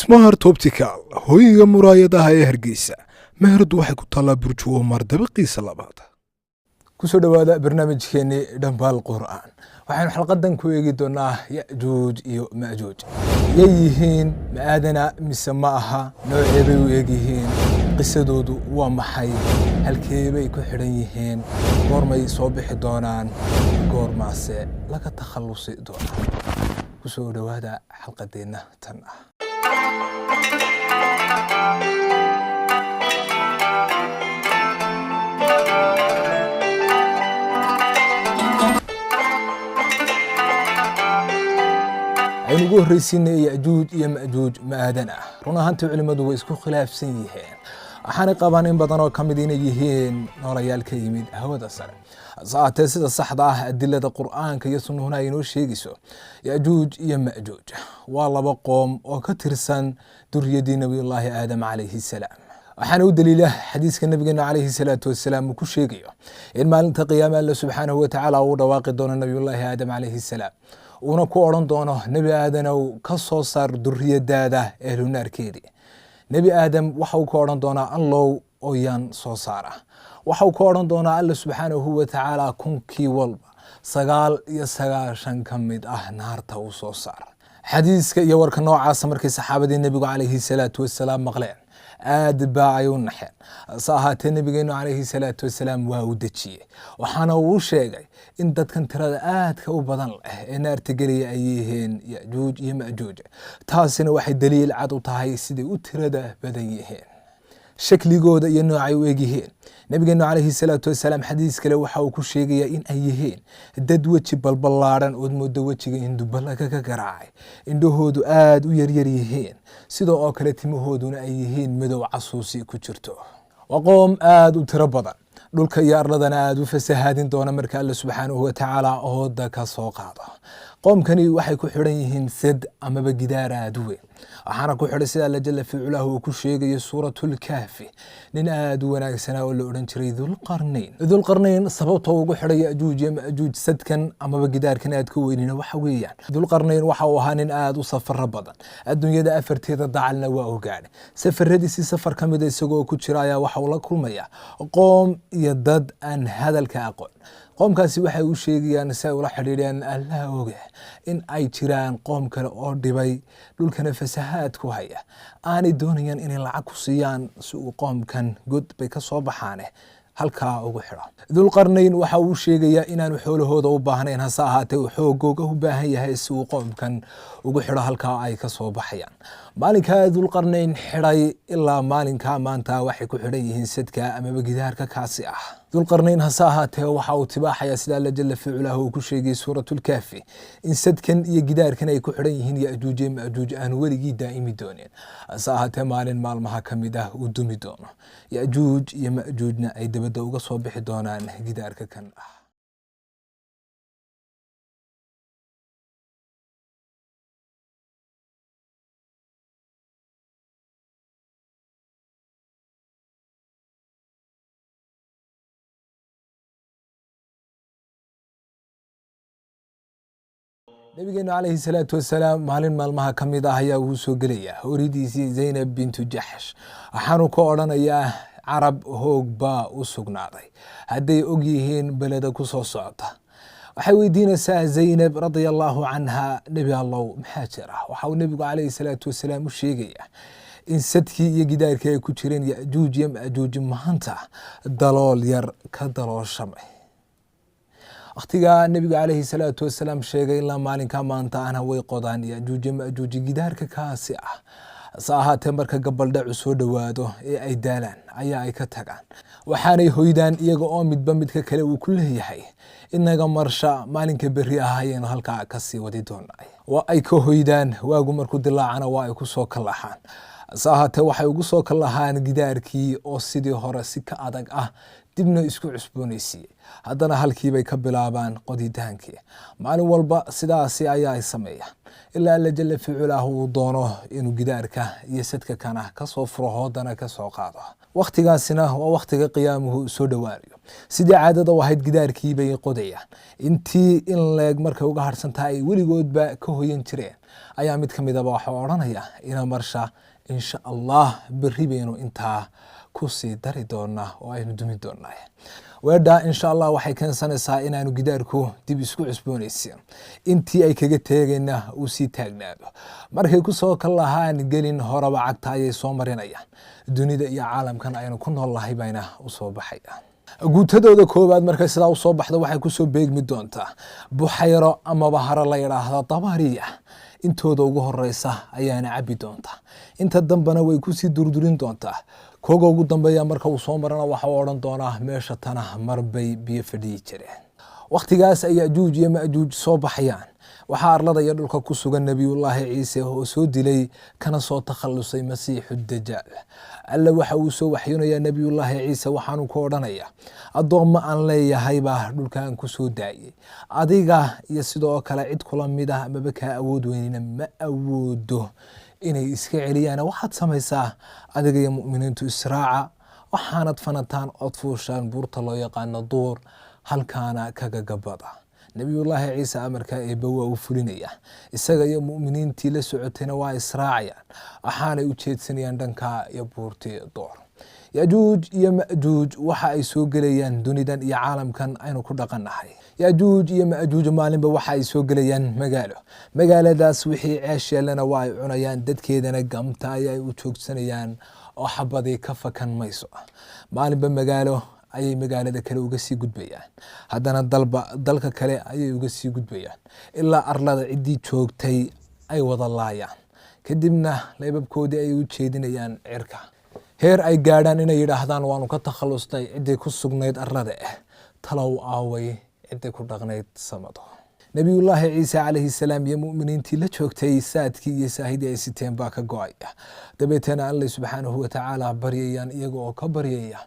Smart Optical, hooyiga muraayadaha ee Hargeysa. Meheradu waxay ku taallaa Burju Omar, dabaqiisa labaad. Kusoo dhowaada barnaamijkeenii Dhambaal Qur'aan. Waxaynu xalqadan ku eegi doonaa Yajuuj iyo Majuuj. Yay yihiin? Ma aadana mise ma aha? Nooceebay u eegyihiin? Qisadoodu waa maxay? Halkeebay ku xidhan yihiin? Goormay soo bixi doonaan? Goormaase laga takhallusi doonaa? Kusoo dhowaada xalqadeenna tan ah. Aynu ugu horreysiinay Yajuuj iyo Majuuj ma aadan ah? Run ahaantii, culimmadu way isku khilaafsan yihiin, waxaanay qabaan in badan oo ka mid inay yihiin noolayaal ka yimid hawada sare. Hase ahaatee, sida saxda ah, adilada Qur'aanka iyo sunnuhuna ay inoo sheegayso, Yajuuj iyo Majuuj waa laba qoom oo ka tirsan duriyadii Nabiyullaahi Aadam calayhi salaam. Waxaana u daliila xadiiska nabigeena calayhi salaatu wasalaam uu ku sheegayo in maalinta qiyaama Alle subxaanahu watacaala uu dhawaaqi doono Nabiyullaahi Aadam calayhi salaam, uuna ku odhan doono: "Nebi Aadanow, ka soo saar duriyadaada ehlunaarkeedii." Nebi Aadam waxa uu ka odhan doonaa: "Allow, ooyaan soo saara?" Waxa uu ka odhan doonaa Alle subxaanahu watacaala: "Kunkii walba 99 ka mid ah naarta uu soo saar." Xadiiska iyo warka noocaasa markay saxaabadii nebigu calayhi salaatu wasalaam maqleen, aad baa ay u naxeen. Hase ahaatee, nebigeenu calayhi salaatu wasalaam waa uu dejiyey, waxaana uu sheegay in dadkan tirada aadka u badan leh ee naarta gelaya ay yihiin Yajuuj iyo Majuuj. Taasina waxay daliil cad u tahay siday u tirada badan yihiin, shakligooda iyo noocay u egyihiin. Nabigeenu calayhi salaatu wasalaam xadiis kale waxa uu ku sheegayaa in ay yihiin dad weji balballaadhan ood moodo wejiga in duba lagaga garaacay, indhahoodu aada u yaryar yihiin, sidoo oo kale timahooduna ay yihiin madow casuusi ku jirto. Waa qoom aada u tiro badan, dhulka iyo arladana aada u fasahaadin doona marka Alle subxaanahu watacaala ooda ka soo qaado. Qoomkani waxay ku xidhan yihiin sad amaba gidaar aada u weyn, waxaana ku xidhay, sida Alla jala fi culaahu uu ku sheegayo Suuratulkaafi, nin aada u wanaagsanaa oo la odhan jiray Dulqarnayn. Dulqarnayn sababta ugu xidhay Yajuuj iyo Majuuj sadkan amaba gidaarkan aad ka weynina waxa weeyaan, Dulqarnayn waxa uu ahaa nin aada u safaro badan, adduunyada afarteeda dacalna waa u gaadhay. Safaradiisii safar ka mida isagoo ku jira ayaa waxa uu la kulmaya qoom iyo dad aan hadalka aqoon. Qoomkaasi waxay u sheegayaan, si ay ula xidhiidheen Allaha oge, in ay jiraan qoom kale oo dhibay dhulkana fasahaad ku haya, aanay doonayaan inay lacag ku siiyaan si uu qoomkan god bay ka soo baxaane halkaa ugu xidho. Dulqarnayn waxa uu sheegayaa inaanu xoolahooda u baahnayn, hase ahaatee uu xoogooga u baahan yahay si uu qoomkan ugu xidho halkaa ay ka soo baxayaan. Maalinkaa Dulqarnayn xidhay ilaa maalinkaa maanta waxay ku xidhan yihiin sadka amaba gidaarka kaasi ah Dulqarnayn. Hase ahaatee, waxa uu tibaaxayaa, sida Alla jala fi culaahu uu ku sheegay Suuratulkaafi, in sadkan iyo gidaarkan ay ku xidhan yihiin Yajuuj iyo Majuuj aan weligii daa'imi doonin, hase ahaatee maalin maalmaha ka mid ah uu dumi doono, Yajuuj iyo Majuujna ay dabadda uga soo bixi doonaan gidaarka kan ah. Nabigeenu calayhi salaatu wasalaam maalin maalmaha ka mid ah ayaa uu soo gelaya horidiisii Zaynab bintu Jaxsh, waxaanu ka odhanayaa: "Carab hoog baa u sugnaaday hadday og yihiin beleda ku soo socota." Waxay weydiinaysaa Zaynab radia allahu canha: "Nebi Allow, maxaa jira?" Waxa uu nebigu calayhi salaatu wasalaam u sheegaya in sadkii iyo gidaarkii ay ku jireen Yajuuj iyo Majuuj maanta dalool yar ka dalooshamay. Wakhtigaa nebigu calayhi salaatu wasalaam sheegay ilaa maalinka maanta ahna way qodaan Yajuuj iyo Majuuj gidaarka kaasi ah. Hase ahaatee, marka gabaldhacu soo dhowaado ee ay daalaan ayaa ay ka tagaan, waxaanay hoydaan iyaga oo midba midka kale uu ku leeyahay: "Inaga marsha, maalinka berri ah ayaynu halkaa kasii wadi doonaa." Waa ay ka hoydaan, waagu markuu dilaacana waa ay ku soo kallaxaan. Hase ahaatee, waxay ugu soo kallahaan gidaarkii oo sidii hore si ka adag ah. Dibna isku cusboonaysiiyey. Haddana halkiibay ka bilaabaan qoditaankii. Maalin walba sidaasi ayaa ay sameeyaan ilaa Alla jalla fi culaahu uu doono inuu gidaarka iyo sadka kana kasoo furo, hoodana kasoo qaado. Wakhtigaasina waa wakhtiga qiyaamuhu soo dhowaanayo. Sidii caadada u ahayd, gidaarkiibay qodayaan. Intii in leeg markay uga harsan tahay ay weligoodba ka hoyan jireen, ayaa mid ka midaba waxaa odhanaya: "Ina marsha, insha Allah berri baynu intaa kusii dari doonaa oo aynu dumi doonaa." Weedha "insha Allah" waxay keensanaysaa inaanu gidaarku dib isku cusboonaysin, intii ay kaga teegayna uu sii taagnaado. Markay kusoo kal lahaan gelin horeba, cagta ayay soo marinayaan. Dunida iyo caalamkan aynu ku nool nahay bayna usoo baxayaan. Guutadooda koowaad markay sidaa usoo baxdo, waxay kusoo beegmi doontaa buxayro amaba haro la yidhaahdo Dabariya. Intooda ugu horeysa ayaana cabi doonta, inta dambena way kusii durdurin doontaa. Kooga ugu dambeeya marka uu soo marana, waxa uu odhan doonaa: "Meesha tana marbay biyo fadhiyi jireen." Wakhtigaas ay Yajuuj iyo Majuuj soo baxayaan, waxaa arlada iyo dhulka ku sugan Nebiyullaahi Ciise oo soo dilay kana soo takhalusay Masiixu Dajaal. Alle waxa uu soo waxyoonayaa Nebiyullaahi Ciise, waxaanu ku odhanaya: "Addoommo aan leeyahay baa dhulkan ku soo daayay. Adiga iyo sidoo kale cid kula mid ah amaba kaa awood weynina ma awoodo inay iska celiyaan. Waxaad samaysaa, adiga iyo mu'miniintu israaca, waxaanad fanataan ood fuushaan buurta loo yaqaano Duur, halkaana kaga gabada." Nebiyullaahi Ciise amarkaa Eebbe waa uu fulinaya. Isaga iyo mu'miniintii la socotayna waa israacayaan, waxaanay u jeedsanayaan dhanka iyo buurtii Door. Yajuuj iyo Majuuj waxa ay soo gelayaan dunidan iyo caalamkan aynu ku dhaqannahay. Yajuuj iyo Majuuj maalinba waxa ay soo gelayaan magaalo. Magaaladaas wixii ceesh yeelana waa ay cunayaan, dadkeedana gamta ayay u joogsanayaan oo xabadii ka fakan mayso. Maalinba magaalo ayay magaalada kale uga sii gudbayaan, haddana dalba dalka kale ayay uga sii gudbayaan, ilaa arlada ciddii joogtay ay wada laayaan. Kadibna leebabkoodii ayay u jeedinayaan cirka, heer ay gaadhaan inay yidhaahdaan: "Waanu ka takhallustay ciddii ku sugnayd arlada ah, talow aaway ciddii ku dhaqnayd samado?" Nebiyullaahi Ciise calayhi salaam iyo mu'miniintii la joogtay, saadkii iyo saahidii ay siteen baa ka go-aya. Dabeetana Alle subxaanahu watacaala baryayaan, iyaga oo ka baryaya: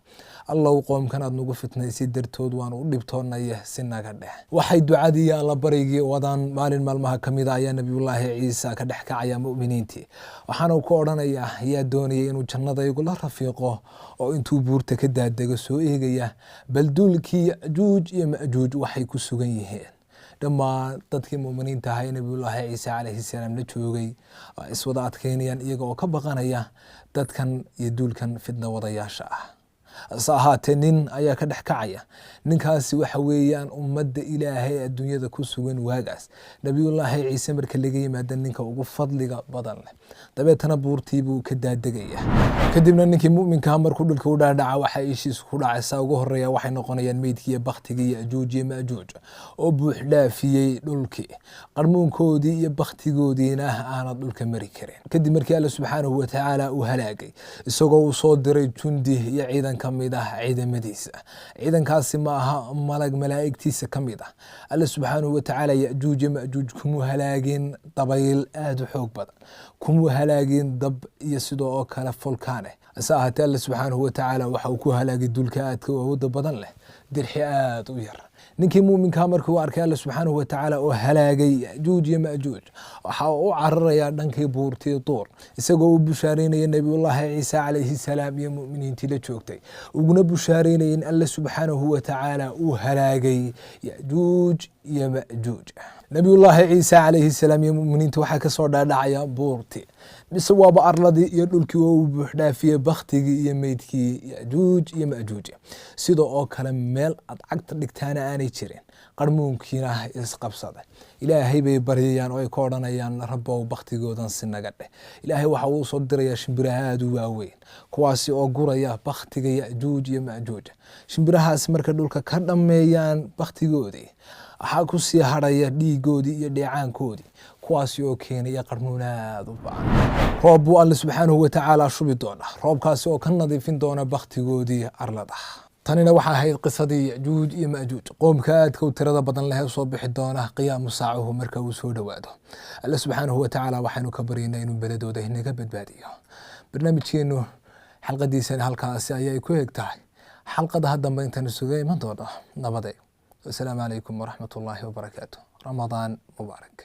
"Allow, qoomkan aad nagu fitnaysay dartood waanu u dhibtoonaya, si naga dheh." Waxay ducadii iyo Alla baryigii wadaan, maalin maalmaha ka mid a ayaa Nebiyullaahi Ciise ka dhex kacaya mu'miniintii, waxaana uu ku odhanayaa: "Yaa doonaya inuu jannada igula rafiiqo oo intuu buurta ka daadego soo eegaya balduulkii Yajuuj iyo Majuuj waxay ku sugan yihiin?" Dhammaan dadkii mu'miniinta ahaa ee Nebiyullaahi Ciise calayhi salaam la joogay iswada adkeynayaan, iyaga oo ka baqanaya dadkan iyo duulkan fidna wadayaasha ah. Hase ahaatee, nin ayaa ka dhex kacaya. Ninkaasi waxa weeyaan ummadda Ilaahay adduunyada ku sugan waagaas, Nebiyullaahi Ciise marka laga yimaada, ninka ugu fadliga badan leh. Dabeetana buurtii buu ka daadegaya. Kadibna ninkii mu'minkaha markuu dhulka u dhaadhaca, waxaa ishiisu ku dhacaysa ugu horeeya waxay noqonayaan meydkii iyo baktigii Yajuuj iyo Majuuj oo buux dhaafiyey dhulkii, qarmuunkoodii iyo baktigoodiina aanad dhulka mari karin, kadib markii Alle subxaanahu watacaala uu halaagay, isagoo uu soo diray jundi iyo ciidan ka mid ah ciidamadiisa. Ciidankaasi ma aha malag malaa'igtiisa ka mid ah. Alle subxaanahu watacaala Yajuuj iyo Majuuj kumuu halaagin dabayl aada u xoog badan, kumuu halaagin dab iyo sidoo oo kale folkaane. Hase ahaatee, Alle subxaanahu watacaala waxa uu ku halaagay dulka aadka u awooda badan leh dirxi aada u yar. Ninkii muuminkaa markii uu arkay Alle subxaanahu watacaala oo halaagay Yajuuj iyo Majuuj, waxa uu u cararayaa dhankii buurtii Duur, isagoo u bushaareynaya Nebiyullaahi Ciise calayhi salaam iyo mu'miniintii la joogtay, uguna bushaareynaya in Alle subxaanahu watacaala uu halaagay Yajuuj iyo Majuuj. Nebiyullaahi Ciise calayhi salaam iyo mu'miniinta waxaa kasoo dhaadhacaya buurtii, mise waaba arladii iyo dhulkii oo uu buuxdhaafiyey baktigii iyo meydkii Yajuuj iyo Majuuj, sidoo oo kale meel aad cagta dhigtaana aanay jirin, qarmuunkiina isqabsaday. Ilaahay bay baryayaan oo ay ka odhanayaan: "Rabbow, baktigoodan si naga dheh." Ilaahay waxa uu soo dirayaa shimbiraha aada u waaweyn, kuwaasi oo guraya baktiga Yajuuj iyo Majuuj. Shimbirahaas markay dhulka ka dhammeeyaan baktigoodii, waxaa ku sii hadhaya dhiigoodii iyo dheecaankoodii, kuwaasi oo keenaya qarmuun aada u bacan. Roob buu Alle subxaanahu watacaala shubi doonaa, roobkaasi oo ka nadiifin doona baktigoodii arlada. Tanina waxaa ahayd qisadii Yajuuj iyo Majuuj, qoomka aadka u tirada badan leh soo bixi doona qiyaamu saacuhu marka uu soo dhowaado. Alle subxaanahu watacaala waxaynu ka baryaynaa inuu beledooda inaga badbaadiyo. Barnaamijkeenu xalqadiisana halkaasi ayay ku eg tahay. Xalqadaha dambe intaan isuga iman doono, nabade. Wasalaamu calaykum waraxmat ullaahi wabarakaatu. Ramadaan mubaarak.